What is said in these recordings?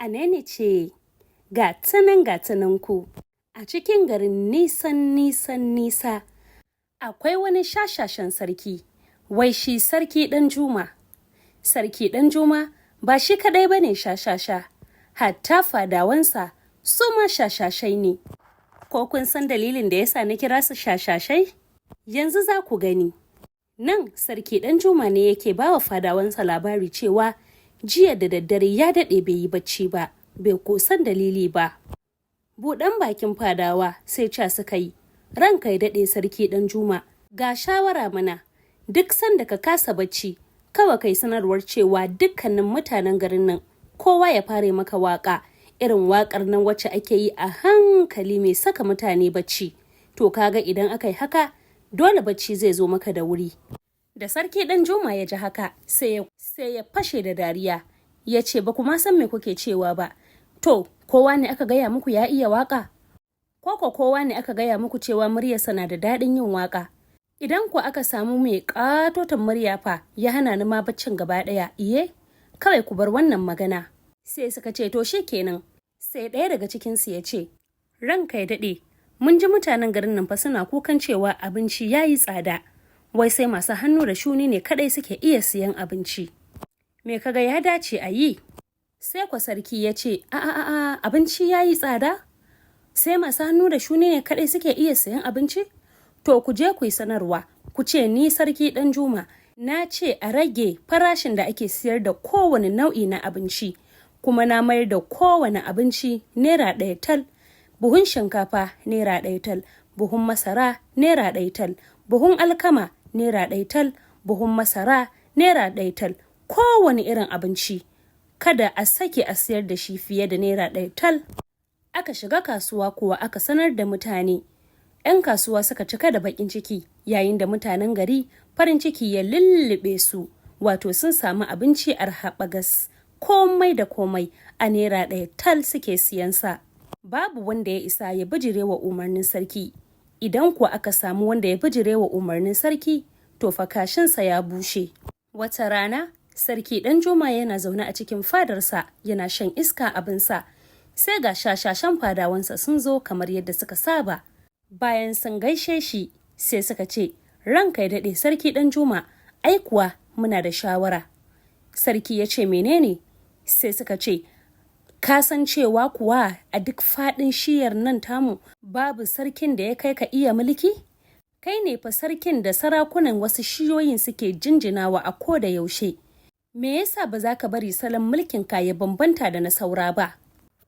Anene ce, ga tanan ga ku. A cikin garin nisan nisan nisa, akwai wani shashashan sarki, wai shi Sarki Ɗanjuma. Sarki Ɗanjuma ba shi kaɗai ba ne shashasha, hatta fadawansa su ma shashashai ne. Ko kun san dalilin da yasa na kira su shashashai? Yanzu za ku gani. Nan Sarki Ɗanjuma ne yake ba wa fadawansa labari cewa jiya da daddare ya daɗe bai yi bacci ba, bai ko san dalili ba. Buɗan bakin fadawa sai ca suka yi, "Ranka ya daɗe, Sarki Ɗanjuma, ga shawara mana, duk sanda ka kasa bacci, kawai kai sanarwar cewa dukkanin mutanen garin nan kowa ya fara maka waƙa, irin waƙar nan wacce ake yi a hankali mai saka mutane bacci. To kaga idan aka yi haka, dole bacci zai zo maka da wuri." Da Sarki Ɗanjuma ya ji haka, sai ya fashe da dariya, ya ce, "Ba kuma san me kuke cewa ba. To, kowa ne aka gaya muku ya iya waka? Ko kowa ne aka gaya muku cewa muryarsa na da daɗin yin waka? Idan ku aka samu mai ƙatoton murya fa, ya hana ni ma baccin gaba ɗaya, iye? Kawai ku bar wannan magana." Sai suka ce, "To shi kenan." Sai ɗaya daga cikinsu ya ce, "Ranka ya daɗe, mun ji mutanen garin nan fa suna kukan cewa abinci ya yi tsada. Wai sai masu hannu da shuni ne kaɗai suke iya siyan abinci. Me kaga ya dace a yi?" Sai kwa sarki ya ce, "A a a, abinci ya yi tsada? Sai masu hannu da shuni ne kaɗai suke iya siyan abinci? To ku je ku yi sanarwa, ku ce ni Sarki Ɗanjuma na ce a rage farashin da ake siyar da kowane nau'i na abinci, kuma na mayar da kowane abinci ₦1 tal. Buhun shinkafa ₦1 tal, buhun masara ₦1 tal, buhun alkama ₦1 tal, buhun masara ₦1 tal, kowane irin abinci. Kada a sake a siyar da shi fiye da ₦1 tal." Aka shiga kasuwa kuwa aka sanar da mutane. 'Yan kasuwa suka cika da bakin ciki, yayin da mutanen gari farin ciki ya lullube su, wato sun samu abinci arha bagas, komai da komai a ₦1 tal suke siyansa. Babu wanda ya isa ya bijire wa umarnin sarki. Idan kuwa aka samu wanda ya bijire wa umarnin sarki, to fa kashinsa ya bushe. Wata rana, Sarki Ɗanjuma yana zaune a cikin fadarsa yana shan iska abinsa. Sai ga shashashan fadawansa sun zo kamar yadda suka saba. Bayan sun gaishe shi, sai suka ce, "Ranka ya daɗe, Sarki Ɗanjuma, ai kuwa muna da shawara." Sarki ya ce, "Menene?" Sai suka ce, "Ka san cewa kuwa a duk faɗin shiyar nan tamu babu sarkin da ya kai ka iya mulki? Kai ne fa sarkin da sarakunan wasu shiyoyin suke jinjinawa a ko da yaushe. Me yasa ba za ka bari salon mulkin ka ya bambanta da na saura ba?"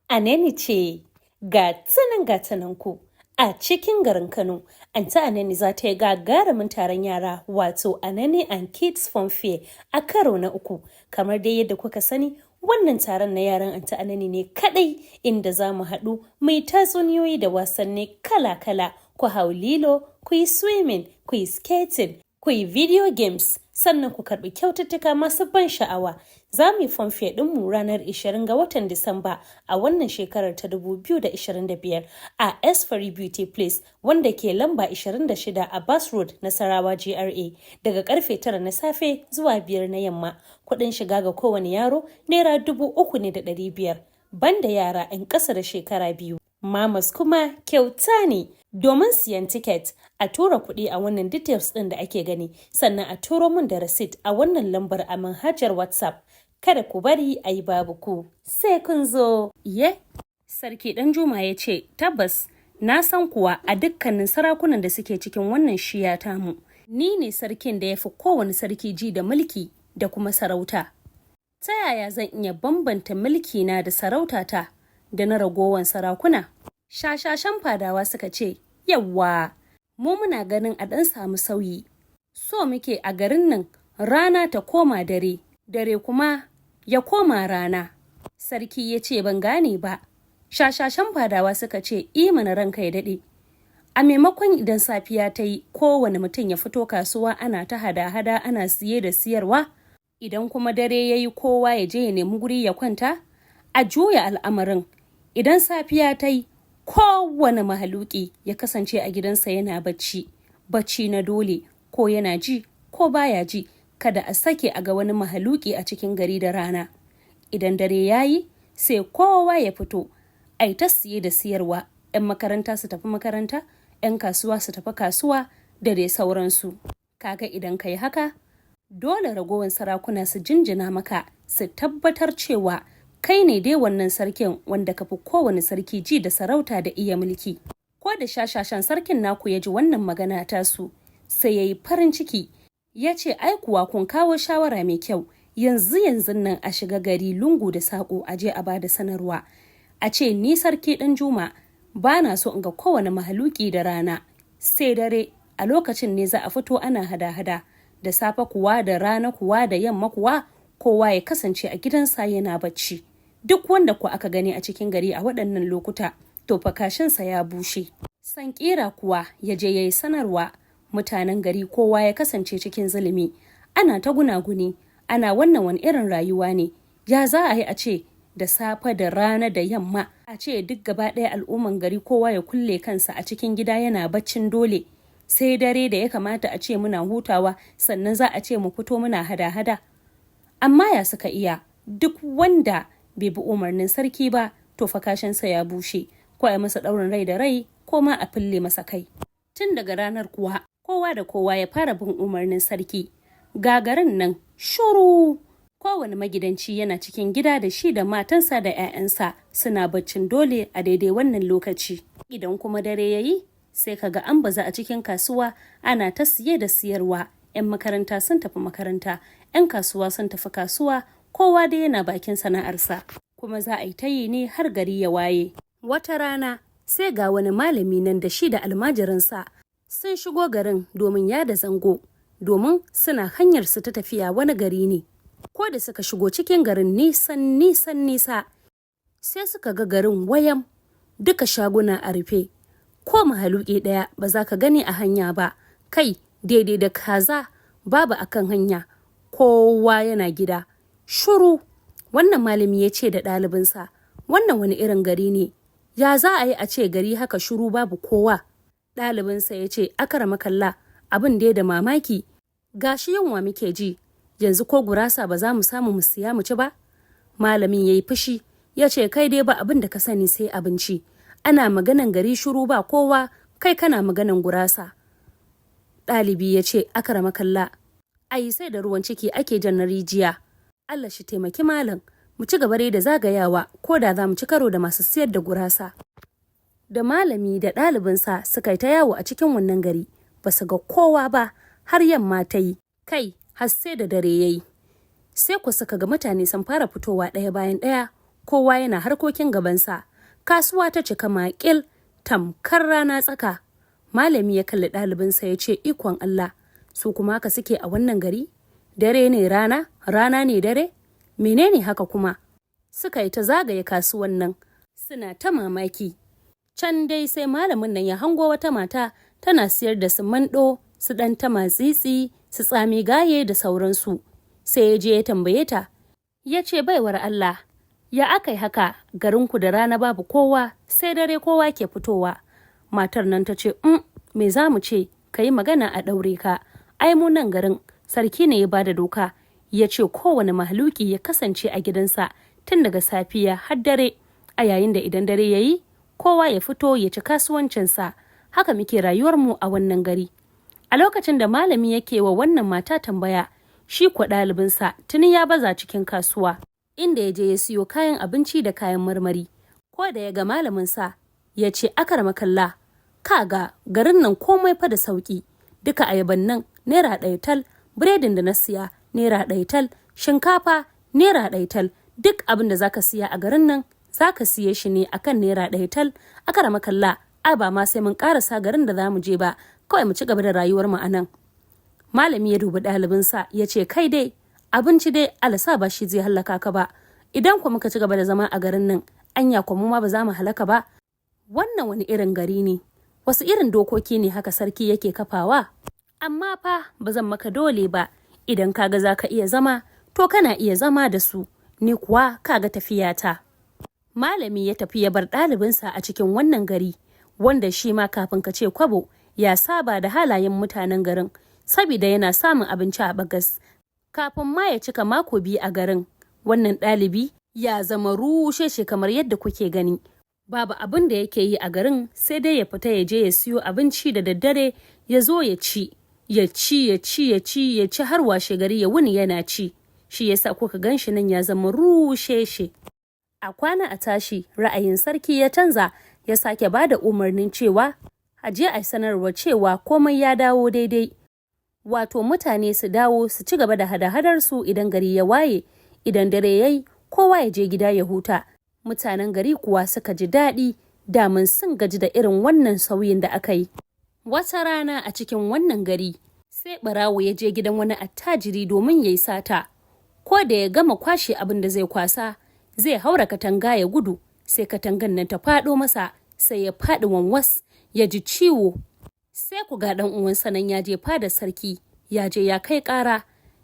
Aneni ce, ga tanan ga tanan ku. A cikin garin Kano, Anti Aneni za ta yi gagarumin taron yara, wato Aneni and Kids Fun Fair a karo na uku. Kamar dai yadda kuka sani, wannan taron na yaran Anti Aneni ne kadai, inda za mu haɗu mai tatsuniyoyi da wasanni kala-kala. Ku hau lilo, ku yi swimming, ku yi skating, ku yi video games, sannan ku karɓi kyaututtuka masu ban sha'awa. Za mu yi fun fair ɗinmu ranar 20 ga watan Disamba a wannan shekarar ta 2025 a Esfari Beauty Place, wanda ke lamba 26 a Bas Road, Nasarawa GRA, daga karfe 9 na safe zuwa 5 na yamma. Kuɗin shiga ga kowane yaro ₦3,500. Banda yara 'yan ƙasa da shekara 2. Mamas kuma kyauta ne. Domin siyan tiket, a tura kuɗi a wannan details ɗin da ake gani, sannan a turo min da receipt a wannan lambar a manhajar WhatsApp. Kada ku bari a yi babu ku, sai kun zo. Ye? Sarki Ɗanjuma ya ce, "Tabbas, na san kuwa a dukkanin sarakunan da suke cikin wannan shiya tamu, ni ne sarkin da ya fi kowane sarki ji da mulki da kuma sarauta. Ta yaya zan iya bambanta mulkina da sarautata da na ragowan sarakuna?" Shashashan fadawa suka ce, "Yawwa, mu muna ganin a ɗan samu sauyi. So muke a garin nan rana ta koma dare, dare kuma ya koma rana." Sarki ya ce, "Ban gane ba." Shashashan fadawa suka ce, "Mana ranka ya daɗe. A maimakon idan safiya ta yi kowane mutum ya fito kasuwa ana ta hada-hada ana siye da siyarwa, idan kuma dare ya yi kowa ya je ya nemi guri ya kwanta, a juya al'amarin. Idan safiya ta yi, kowane mahaluki ya kasance a gidansa yana bacci, bacci na dole, ko yana ji ko baya ji, kada a sake a ga wani mahaluki a cikin gari da rana. Idan dare ya yi, Sai kowa ya fito, ai ta siye da siyarwa, 'yan makaranta su tafi makaranta, 'yan kasuwa su tafi kasuwa da dai sauransu. Kaga idan ka yi haka, dole ragowar sarakuna su jinjina maka su tabbatar cewa kai ne dai wannan sarkin wanda ka fi kowane sarki ji da sarauta da iya mulki. Ko da shashashan sarkin naku ya ji wannan magana tasu, sai ya yi farin ciki, ya ce ai kuwa kun kawo shawara mai kyau, yanzu yanzun nan a shiga gari lungu da saƙo a je a ba da sanarwa. A ce ni sarki Ɗanjuma ba na so in ga kowane mahaluki da rana, sai dare a lokacin ne za a fito ana hada-hada, da safe kuwa da rana kuwa da yamma kuwa kowa ya kasance a gidansa yana bacci. Duk wanda ku aka gani a cikin gari a waɗannan lokuta, to fa kashinsa ya bushe. Sankira kuwa ya je ya yi sanarwa, mutanen gari kowa ya kasance cikin zulumi, ana ta gunaguni, ana wannan wani irin rayuwa ne, ya za a yi a ce da safe da rana da yamma a ce duk gaba ɗaya al'umman gari kowa ya kulle kansa a cikin gida yana baccin dole, sai dare da ya kamata a ce muna hutawa sannan za a ce mu fito muna hada-hada. Amma ya suka iya, duk wanda bai bi umarnin sarki ba to fa kashinsa ya bushe, ko a masa ɗaurin rai da rai ko ma a fille masa kai. Tun daga ranar kuwa kowa da kowa ya fara bin umarnin sarki. Gagarin nan shuru, kowane magidanci yana cikin gida da shi da matansa da 'ya'yansa suna baccin dole a daidai wannan lokaci. Idan kuma dare ya yi, sai kaga an bazu a cikin kasuwa ana ta siye da siyarwa. 'Yan makaranta sun tafi makaranta, 'yan kasuwa sun tafi kasuwa, kowa dai yana bakin sana'arsa. Kuma za a yi ta yi ne har gari ya waye. Wata rana sai ga wani malami nan da shi da almajirinsa sun shigo garin domin yada zango, domin suna hanyar su ta tafiya wani gari ne. Ko da suka shigo cikin garin nisan nisan nisa, sai suka ga garin wayam, duka shaguna a rufe, ko mahaluki ɗaya ba za ka gani a hanya ba, kai daidai da kaza babu akan hanya, kowa yana gida. Shuru, wannan malami ya ce da ɗalibinsa, wannan wani irin gari ne, ya za a yi a ce gari haka shuru babu kowa? Ɗalibinsa ya ce, akaramakalla, abin dai da mamaki, gashi yunwa muke ji, yanzu ko gurasa ba za mu samu mu siya mu ci ba? Malamin ya yi fushi, ya ce kai dai ba abin da ka sani sai abinci, ana maganan gari shuru ba kowa, kai kana maganan gurasa. Ɗalibi ya ce, akaramakalla, ai sai da ruwan ciki ake jan na rijiya. Allah shi taimaki malam, mu ci gaba dai da zagayawa ko da za mu ci karo da masu siyar da gurasa. Da malami da ɗalibinsa suka yi ta yawo a cikin wannan gari, ba su ga kowa ba har yamma ta yi, kai har sai da dare ya yi. Sai ku suka ga mutane sun fara fitowa ɗaya bayan ɗaya, kowa yana harkokin gabansa. Kasuwa ta cika maƙil tamkar rana tsaka. Malami ya kalli ɗalibinsa ya ce ikon Allah, su kuma haka suke a wannan gari? Dare ne rana, rana ne dare? Menene haka kuma? Suka yi ta zagaye kasuwan nan, suna ta mamaki. Can dai sai malamin nan ya hango wata mata tana siyar da su manɗo, su ɗan tamatsitsi, su tsami gaye da sauransu. Sai ya je ya tambaye ta, ya ce baiwar Allah, ya aka yi haka garinku da rana babu kowa sai dare kowa ke fitowa. Matar nan ta ce, me za mu ce, ka yi magana a ɗaure ka, ai mu nan garin sarki ne ya bada doka, ya ce kowane mahaluki ya kasance a gidansa tun daga safiya har dare, a yayin da idan dare ya yi, kowa ya fito ya ci kasuwancinsa, haka muke rayuwarmu a wannan gari. A lokacin da malami yake wa wannan mata tambaya, shi kuwa ɗalibinsa tuni ya baza cikin kasuwa, inda ya je ya siyo kayan abinci da kayan marmari. Ko da ya ga malaminsa, ya ce akaramakalla, ka ga garin nan komai fa da sauƙi, duka ayaban nan ₦1 tal, biredin da na siya ₦1 tal, shinkafa ₦1 tal, duk abin da zaka siya a garin nan zaka siye shi ne akan ₦1 tal. Akaramakalla, ai ba ma sai mun ƙarasa garin da zamu je ba, kawai mu ci gaba da rayuwar mu a nan. Malami ya dubi ɗalibinsa ya ce kai dai abinci dai alasa ba shi zai hallaka ka ba, idan ku muka ci gaba da zama a garin nan anya ku mu ma ba za mu halaka ba. Wannan wani irin gari ne, wasu irin dokoki ne haka sarki yake kafawa? Amma fa ba zan maka dole ba, idan kaga za ka iya zama to kana iya zama da su, ni kuwa kaga tafiyata. Malami ya tafi ya bar ɗalibinsa a cikin wannan gari, wanda shi ma kafin ka ce kwabo ya saba da halayen mutanen garin, sabida yana samun abinci a bagas. Kafin ma ya cika mako 2 a garin, wannan ɗalibi Ya zama rusheshe kamar yadda kuke gani. Babu abin da yake yi a garin sai dai ya fita ya je ya siyo abinci da daddare ya zo ya ci, ya ci, ya ci, ya ci, ya ci har washe gari ya wuni yana ci. Shi yasa kuka gan shi nan ya zama rusheshe. A kwana a tashi ra'ayin sarki ya canza, ya sake ba da umarnin cewa a je a sanarwa cewa komai ya dawo daidai. Wato mutane su dawo su ci gaba da hada-hadarsu idan gari ya waye, idan dare ya yi kowa ya je gida ya huta. Mutanen gari kuwa suka ji daɗi, daman sun gaji da irin wannan sauyin da aka yi. Wata rana a cikin wannan gari, sai ɓarawo ya je gidan wani attajiri domin ya yi sata. Ko da ya gama kwashe abin da zai kwasa, zai haura katanga ya gudu, sai katangan nan ta faɗo masa, sai ya faɗi wanwas, ya ji ciwo. Sai ku ga ɗan uwansa nan ya je fadar sarki, ya je ya kai ƙara,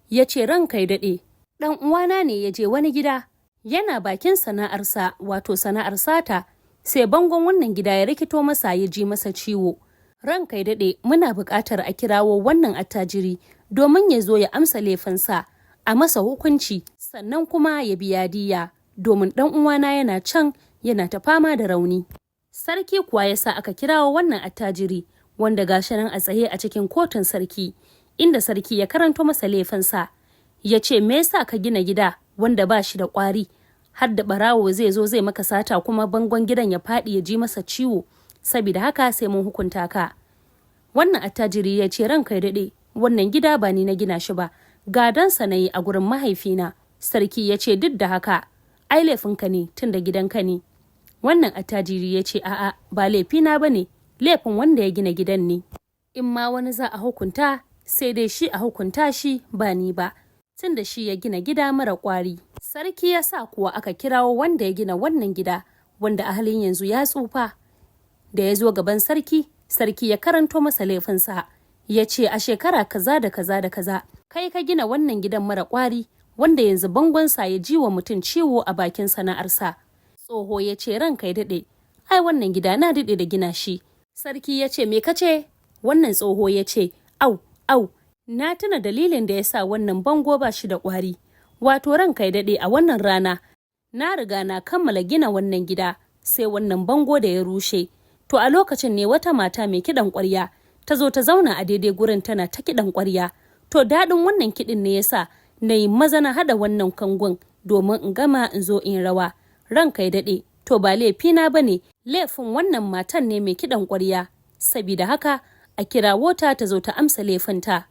ya ce ranka ya daɗe. Ɗan uwana ne ya je wani gida, yana bakin sana'arsa, wato sana'ar sata, sai bangon wannan gida ya rikito masa ya ji masa ciwo. Ranka ya daɗe, muna buƙatar a kirawo wannan attajiri domin ya zo ya amsa laifinsa, a masa hukunci, sannan kuma ya biya diyya, domin ɗan uwana yana can yana ta fama da rauni. Sarki kuwa ya sa aka kirawo wannan attajiri, wanda gashi nan a tsaye a cikin kotun sarki, inda sarki ya karanto masa laifinsa. Ya ce me yasa ka gina gida wanda ba shi da ƙwari, har da ɓarawo zai zo zai maka sata kuma bangon gidan ya faɗi ya ji masa ciwo, saboda haka sai mun hukunta ka. Wannan attajiri ya ce ranka ya daɗe, wannan gida ba ni na gina shi ba, gadansa na yi a gurin mahaifina. Sarki ya ce duk da haka, ai laifinka ne tun da gidanka ne. Wannan attajiri ya ce a'a ba laifina ba ne, laifin wanda ya gina gidan ne. In ma wani za a hukunta, sai dai shi a hukunta shi ba ni ba, tun da shi ya gina gida mara ƙwari. Sarki ya sa kuwa aka kirawo wanda ya gina wannan gida, wanda a halin yanzu ya tsufa. Da ya zo gaban sarki, sarki ya karanto masa laifinsa. Ya ce a shekara kaza da kaza da kaza, kai ka gina wannan gidan mara ƙwari, wanda yanzu bangonsa ya ji wa mutum ciwo a bakin sana'arsa. Tsoho ya ce ranka ya daɗe, ai wannan gida na daɗe da gina shi. Sarki ya ce me ka ce? Wannan tsoho ya ce au, au, na tuna dalilin da ya sa wannan bango ba shi da ƙwari. Wato ranka ya daɗe, a wannan rana, na riga na kammala gina wannan gida, sai wannan bango da ya rushe. To a lokacin ne wata mata mai kiɗan ƙwarya ta zo ta zauna a daidai gurin tana ta kiɗan ƙwarya. To daɗin wannan kiɗin ne ya sa na yi maza na haɗa wannan kangon domin in gama in zo in rawa. Ranka ya daɗe, to ba laifina ba ne, laifin wannan matan ne mai kiɗan ƙwarya. Sabida haka a kirawo ta ta zo ta amsa laifinta.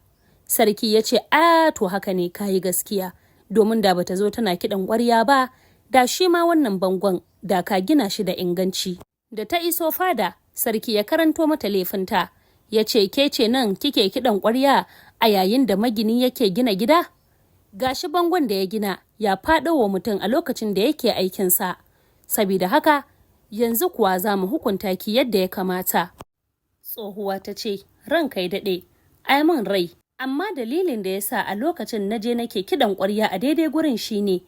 Sarki ya ce a to haka ne, ka yi gaskiya, domin da bata zo tana kiɗan ƙwarya ba, da shi ma wannan bangon da ka gina shi da inganci. Da ta iso fada, sarki ya karanto mata laifinta. Ya ce ke ce nan kike kiɗan ƙwarya a yayin da magini yake gina gida? Gashi bangon da ya gina ya faɗo wa mutum a lokacin da yake aikinsa. Sabida haka yanzu kuwa za mu hukunta ki yadda ya kamata. Tsohuwa ta ce ranka ya daɗe, ai min rai. Amma dalilin da ya sa a lokacin na je nake kiɗan ƙwarya a daidai gurin shine,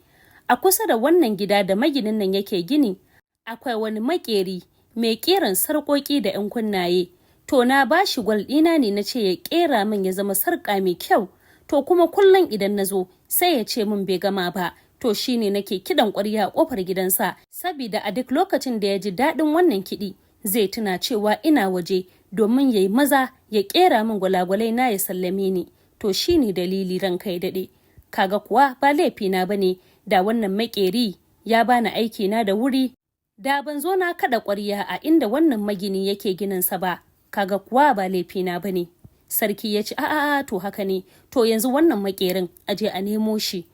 a kusa da wannan gida da maginin nan yake gini, akwai wani maƙeri mai ƙeran sarƙoƙi da 'yan kunnaye. To na ba shi gwal ɗina ne na ce ya ƙera min ya zama sarƙa mai kyau. To kuma kullum idan na zo sai ya ce min bai gama ba. To shine nake kiɗan ƙwarya a ƙofar gidansa, sabida a duk lokacin da ya ji daɗin wannan kiɗi zai tuna cewa ina waje domin ya yi maza ya ƙera min gwalagwalai na ya sallame ni. To shine dalili, ranka ya daɗe. Kaga kuwa ba laifina ba ne, da wannan maƙeri ya bani aiki na da wuri, da ban zo na kaɗa ƙwarya a inda wannan magini yake gininsa ba. Kaga kuwa ba laifina ba ne. Sarki ya ce a'a to haka ne, to yanzu wannan maƙerin a je a nemo shi.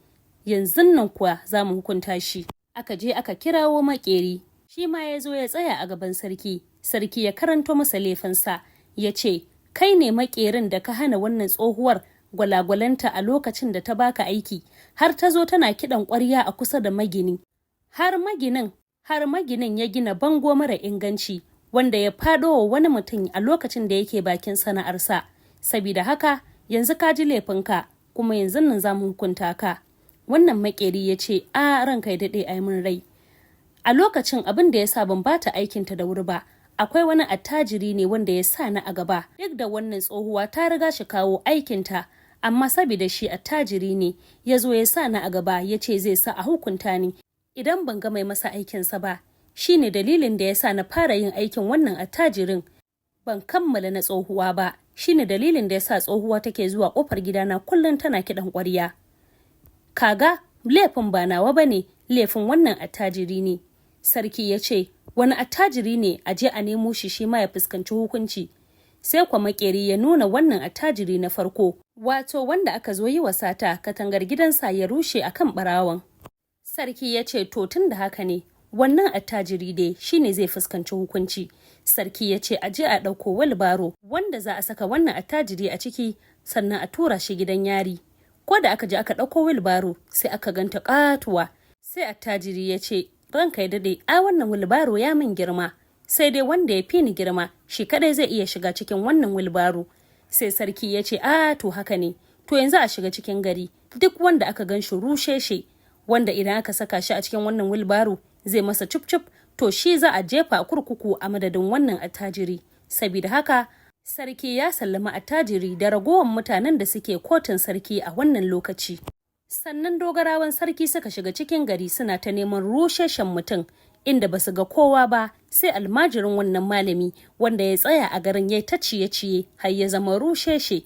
Yanzun nan kuwa za mu hukunta shi. Aka je aka kirawo maƙeri, shi ma ya zo ya tsaya a gaban sarki. Sarki ya karanto masa laifinsa, ya ce kai ne maƙerin da ka hana wannan tsohuwar gwalagwalanta a lokacin da ta baka aiki, har ta zo tana kiɗan ƙwarya a kusa da magini. Har maginin ya gina bango mara inganci wanda ya faɗo wa wani mutum a lokacin da yake bakin sana'arsa. Sabida haka yanzu ka ji laifinka kuma yanzun nan za mu hukunta ka. Wannan maƙeri ya ce a ranka ya daɗe, ai min rai. A lokacin abin da ya sa ban bata aikinta da wuri ba, akwai wani attajiri ne wanda ya sa ni a gaba. Duk da wannan tsohuwa ta riga shi kawo aikinta, amma saboda shi attajiri ne ya zo ya sa ni a gaba ya ce zai sa a hukunta ni. Idan ban ga mai masa aikinsa ba, shine dalilin da ya sa na fara yin aikin wannan attajirin. Ban kammala na tsohuwa ba, shine dalilin da ya sa tsohuwa take zuwa kofar gidana kullum tana kiɗan ƙwarya. Kaga laifin ba nawa ba ne, laifin wannan attajiri ne. Sarki ya ce, wani attajiri ne? A je a nemo shi, shi ma ya fuskanci hukunci. Sai kwa makeri ya nuna wannan attajiri na farko, wato wanda aka zo yi wa sata katangar gidansa ya rushe akan barawon. Sarki ya ce, to tun da haka ne, wannan attajiri dai shine zai fuskanci hukunci. Sarki ya ce a je a ɗauko walbaro wanda za a saka wannan attajiri a ciki, sannan a tura shi gidan yari. Ko da aka je aka ɗauko wilbaro, sai aka ganta ƙatuwa. Sai attajiri ya ce, ranka ya daɗe, ai wannan wilbaro ya min girma, sai dai wanda ya fi ni girma shi kadai zai iya shiga cikin wannan wilbaro. Sai sarki ya ce, a to haka ne, to yanzu a shiga cikin gari, duk wanda aka gan shi rushe shi, wanda idan aka saka shi a cikin wannan wilbaro zai masa cup cup, to shi za a jefa kurkuku a madadin wannan attajiri. Saboda haka sarki ya sallama attajiri da ragowar mutanen da suke kotun sarki a wannan lokaci. Sannan dogarawan sarki suka shiga cikin gari suna ta neman rusheshen mutum, inda basu ga kowa ba sai almajirin wannan malami wanda ya tsaya a garin ya ta ciye-ciye har ya zama rusheshe.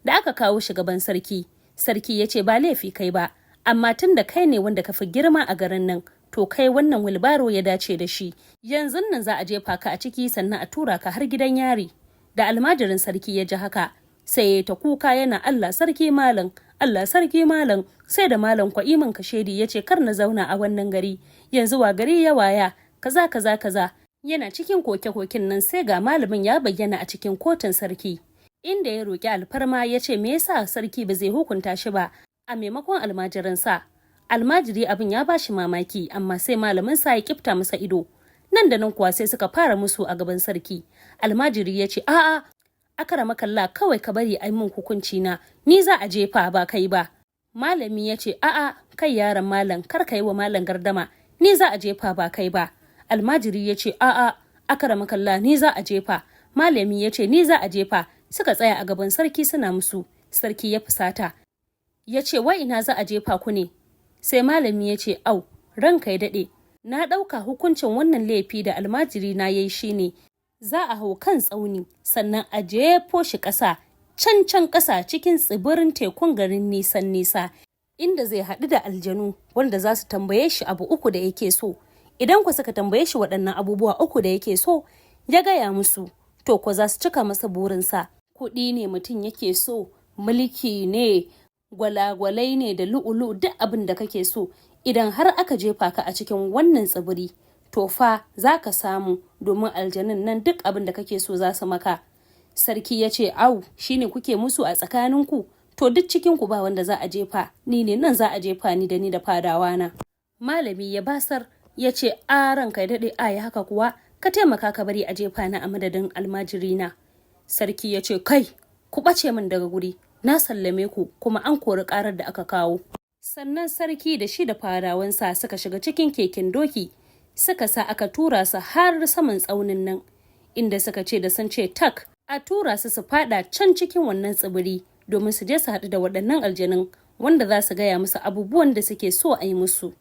Da aka kawo shi gaban sarki, sarki ya ce, ba laifi kai ba, amma tun da kai ne wanda ka fi girma a garin nan, to kai wannan wilbaro ya dace da shi. Yanzu nan za a jefa ka a ciki, sannan a tura ka har gidan yari. Da almajirin sarki ya ji haka, sai ya ta kuka yana, Allah sarki malam, Allah sarki malam. Sai da malam kwa'imin kashedi ya ce kar na zauna a wannan gari, yanzu wa gari ya waya, kaza kaza kaza. Yana cikin koke-koken nan sai ga malamin ya bayyana a cikin kotun sarki, inda ya roƙi alfarma ya ce me yasa sarki ba zai hukunta shi ba a maimakon almajirinsa. Almajiri abin ya bashi mamaki, amma sai malamin sa ya kifta masa ido. Nan da nan kuwa sai suka fara musu a gaban sarki. Almajiri ya ce, a'a akara kalla, kawai ka bari ai mun hukunci na, ni za a jefa ba kai ba. Malami ya ce, a'a kai yaron malam, kar ka yi wa malam gardama, ni za a jefa ba kai ba. Almajiri ya ce, a'a akara kalla, ni za a jefa. Malami ya ce, ni za a jefa. Suka tsaya a gaban sarki suna musu. Sarki ya fusata ya ce, wai ina za a jefa ku ne? Sai malami ya ce, au ranka ya daɗe, na ɗauka hukuncin wannan laifi da almajiri na yayi shine za a hau kan tsauni sannan a jefo shi ƙasa can can ƙasa cikin tsibirin tekun garin nisan nisa, inda zai haɗu da aljanu wanda za su tambaye shi abu uku da yake so. Idan ku suka tambaye shi waɗannan abubuwa uku da yake so ya gaya musu, to ko za su cika masa burinsa. Kuɗi ne mutum yake so, mulki ne, gwalagwalai ne da lu'ulu, duk abin da kake so, idan har aka jefa ka a cikin wannan tsibiri, to fa za ka samu, domin aljanun nan duk abin da kake so za su maka. Sarki ya ce, au shine kuke musu a tsakaninku? To duk cikinku ba wanda za a jefa, ni ne nan za a jefa, ni da ni da fadawa na. Malami ya basar ya ce, a ranka ya daɗe, a haka kuwa, ka taimaka ka bari a jefa na a madadin almajirina. Sarki ya ce, kai ku ɓace min daga guri, na sallame ku, kuma an kori ƙarar da aka kawo. Sannan sarki da shi da fadawansa suka shiga cikin keken doki, suka sa aka tura su har saman tsaunin nan, inda suka ce da sun ce tak a tura su su fada can cikin wannan tsibiri domin su je su haɗu da waɗannan aljanun wanda za su gaya musu abubuwan da suke so a yi musu.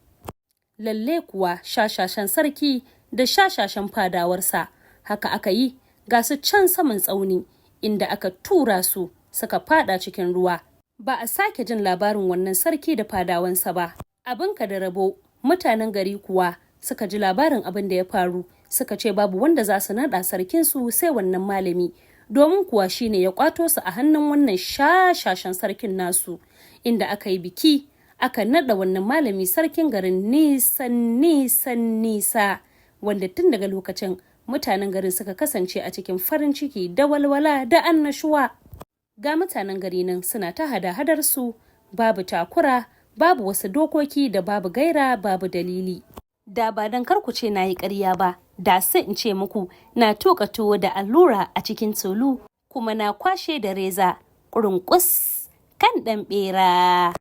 Lalle kuwa shashashan sarki da shashashan fadawarsa haka aka yi, ga su can saman tsauni inda aka tura su suka fada cikin ruwa. Ba a sake jin labarin wannan sarki da fadawansa ba. Abinka da rabo, mutanen gari kuwa suka ji labarin abin da ya faru, suka ce babu wanda za su naɗa sarkinsu sai wannan malami, domin kuwa shine ya kwato su a hannun wannan shashashan sarkin nasu, inda aka yi biki aka naɗa wannan malami sarkin garin nisan nisan nisa, wanda tun daga lokacin mutanen garin suka kasance a cikin farin ciki da walwala da annashuwa. Ga mutanen gari nan suna ta hada-hadar su, babu takura, babu wasu dokoki da babu gaira babu dalili. Da ba don kar ku ce na yi ƙarya ba, da sai in ce muku na tuƙa tuwo da allura a cikin tulu, kuma na kwashe da reza, ƙurunƙus kan ɗan ɓera.